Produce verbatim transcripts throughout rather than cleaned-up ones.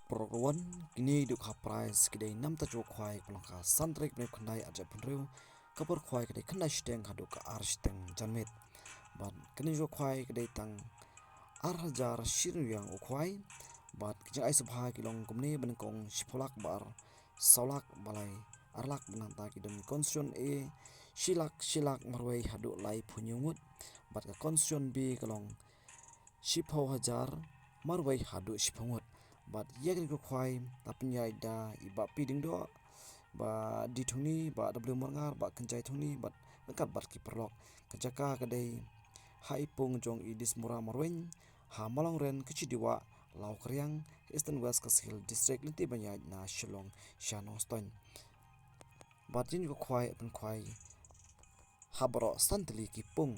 Program kine dohkha prize ki dei namta jong u khwai ka long ka san tarik bnai khyndai arhajar arphew hynriew, ka por khwai ka dei khyndai shiteng haduh ka ar shiteng janmiet. Bad kine jong u khwai ka dei tang ar hajar shi rynieng u khwai. Bad ki jingai sngewbha ki long kumne, ba nyngkong shiphew lak, ba ar saw lak, ba lai ar lak, bad nangta ki don consolation A shi lak, shi lak marwei haduh laiphew hynñiew ngut. Bad ka consolation B ka long shiphew hajar marwei haduh shiphew ngut. Bad ïa kine ki khwai la pynïaid da i Bah P Diengdoh, Bah D Thongni, Bah W Mawrngar, Bah Kynjai Thongni, bad ryngkat bad ki paralok. Ka jaka ka dei ha i pung jong i Dismura Marweiñ, ha Malongren, Kchidiwah, Lawkriang, Eastern West Khasi Hills District, lynti ban ïaid na Shillong sha Nongstoiñ. Bad ïa kine ki khwai, pynkhwai ha baroh san tylli ki pung.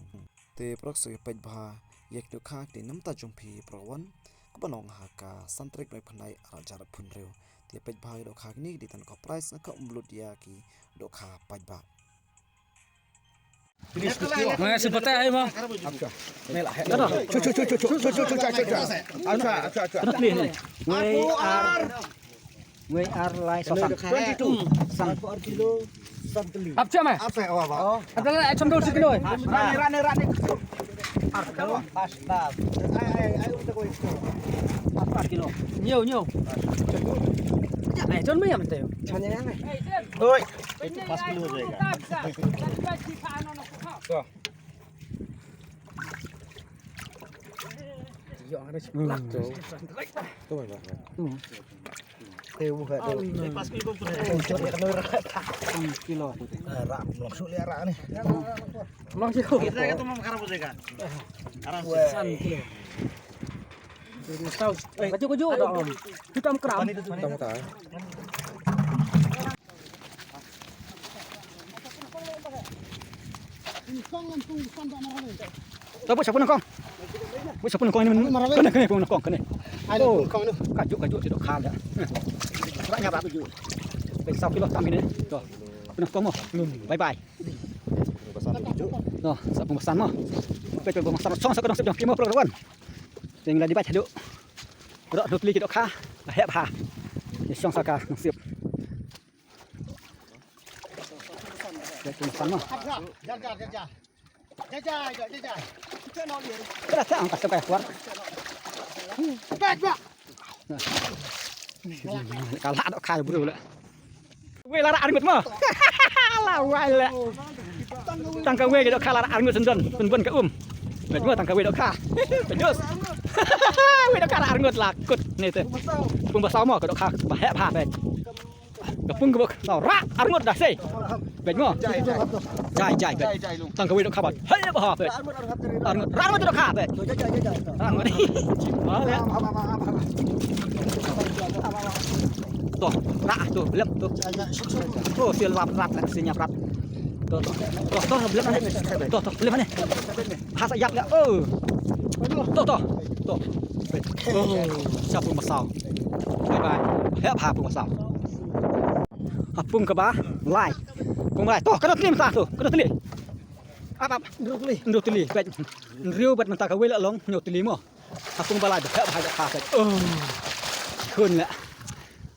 Te paralok, sa ïa peit bha ïa ki dohkha ki dei namta jong phi, program kaba long ha ka san tarik bnai khyndai arhajar arphew hynriew. Te peit bha ïa ki dohkha kine ki dei tang dohkha prize, nga kynmaw lut ïa ki dohkha paidbah. Ngai, shu batai hai mo. Kata. Chu, chu, chu, chu. Acha, acha, acha. Kata pilih ni. Wei ar. Wei ar lai sosang. Twenty-two. Sang. Ar kilo san tylli. Ap cham eh? Ap eh, oh, oh. Ada lah, cham dua kilo eh. Rani, rani, rani. Ar kilo. Pas, pas. Ai, ai, ai, untuk kau itu. Ar kilo. Nyo, nyo. Jangan eh, jangan main menteu. Jangan eh. Oi. Itu pas kilo je kan. Kilo. Rak, langsung lihat rak ni. Langsung. Kita kata mau kharap je kan. Kaju, kaju, dah om. Kita mau kram. Kita mau kram. To, buh shapoh nyngkong. Buh shapoh nyngkong ini. Kane, kane, shapoh nyngkong, kane. Oh, kaju, kaju, ti dohkha ïa. Rak nyap rak kaju. Saw kilo tam ini. To. Shapoh nyngkong mo. Bye bye. To, sa pung basan mo. Peit pung basan. Shong sa ka dong sep jong ki mo, program. Teng la di bait haduh. Baroh hynñiew tylli ki dohkha. Ba heh bha. Shong sa ka dong sep. Pung basan mo. Ka la tang ka sa ka kwar. Ka la dohkha bru la. Wei la rak arngut mo. La wai la. Tang ka wei ka dohkha la rak arngut syndon. Pynbun ka um. Bad mo tang ka wei dohkha. Pynjus. Wei dohkha rak arngut la kut ni te. Pung basaw mo ka dohkha ba heh bha bad. Ka pung ka bok. Tau rak arngut da sei. Bad mo. Jai, jai, bad. Tang ka wei dohkha bad. Heh bha bad. Arngut, arngut dohkha bad. Arngut. Jimba le. To, rak to, lem to. To, sil lap rak, sil nyap rak. To, to. To, to, lem ne. To, to, lem ne. Hasa yak le. Oh. To, to. To. Oh, sa pung basaw. Bye bye. Heh bha pung basaw. Ha pung kaba lai. Pung ba lai. To, ka dong tylli mynta to. Ka dong tylli. Ap, ap. Hynriew tylli. Hynriew tylli. Bad hynriew bad mynta ka wei la long hynñiew tylli mo. Ha pung ba lai ba heh bha dohkha bad. Oh. Khun la.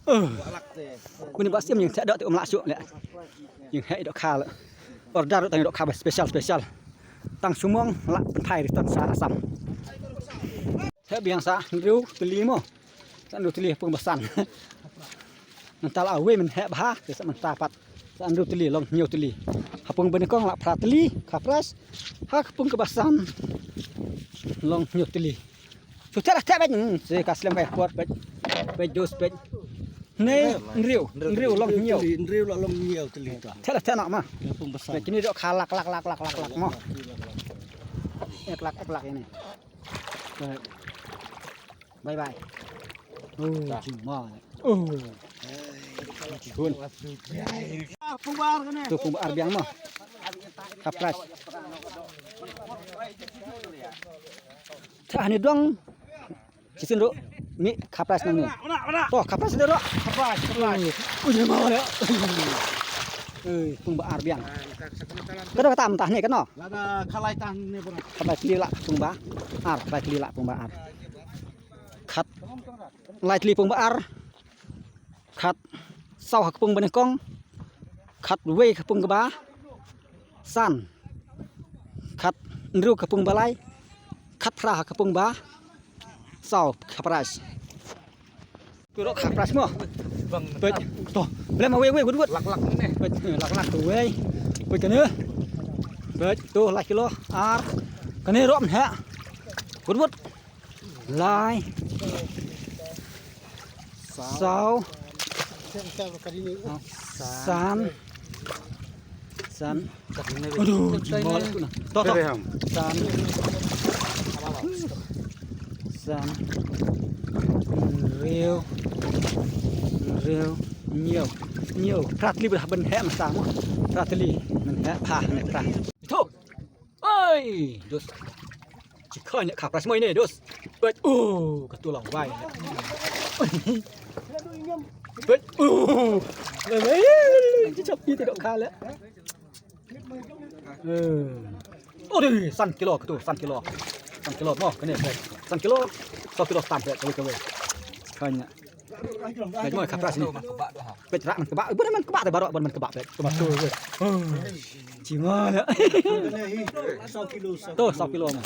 Oh. Uni ba sim ïing theh doh te um lah shuh la. Ïing heh dohkha la. Order tang dohkha ba special special. Tang sumong la pynthai ri tang sa Assam. Heh biang sa hynriew tylli mo. Sa hynriew tylli pung basan. Mynta la wei men heh bha, te sa mynta pat. Sa hynriew tylli long hynñiew tylli. Ha pung ba nyngkong la phra tylli, ka prize. Ha pung kaba san long hynñiew tylli. Shu theh la theh bad, hmm, se ka slem ka por bad. Bad dos bad. Ne, hynriew, hynriew long hynñiew. Hynriew la long hynñiew tylli ta. Theh la theh noh ma. Pung basan. Bad kine dohkha lak lak lak lak lak lak mo. Ek lak ek lak ini. Bye bye. Oh, jingma. Oh. Khun. To pung ba ar biang mo. Ka prize. Tha ni dong. Shisien ruh. Ni ka prize nang ni. To ka prize ruh. Ka prize, ka prize. Oh, jingma ya. Eh, pung ba ar biang. Ka dong ka tam tah ni ka no. Lada khalai tang ni bro. Khalai tylli la pung ba ar, khalai tylli la pung ba ar. Khat. Lai tylli pung ba ar. Khat saw ha ka pung ba nyngkong, khat wei ha ka pung kaba san, khat hynriew ha ka pung ba lai, khat phra ha ka pung ba saw, kha prize. Tu rok kha prize mo. Peit to, blem wei wei wut wut. Lak lak ne. Peit, eh, lak lak tu wei. Peit kane. Peit to lai kilo ar. Kane rok mhe. Wut wut. Lai. Saw. San. San. Aduh, jingmol aku na. To, to. San. San. Hynriew. Hynriew. Hynñiew. Hynñiew. Phra tylli ba dah ban heh mynta mo. Phra tylli ban heh pha ne phra. To. Oi, dos. Chi khoi ne kha prize mo ine, dos. Peit, uh, ka tu long wai. Peit, uh. Wai, wai. Chi chop pi te dok kha le. Eh. Oh, dei, san kilo ka tu, san kilo. San kilo mo, kane, peit. San kilo, saw kilo stam, peit, kawei, kawei. Chi khoi ne. Peit mo, kha prize ni. Peit rak man kebak, bun man kebak te baroh, bun man kebak, peit. Tomato, peit. Chi mo ya. To, saw kilo mo.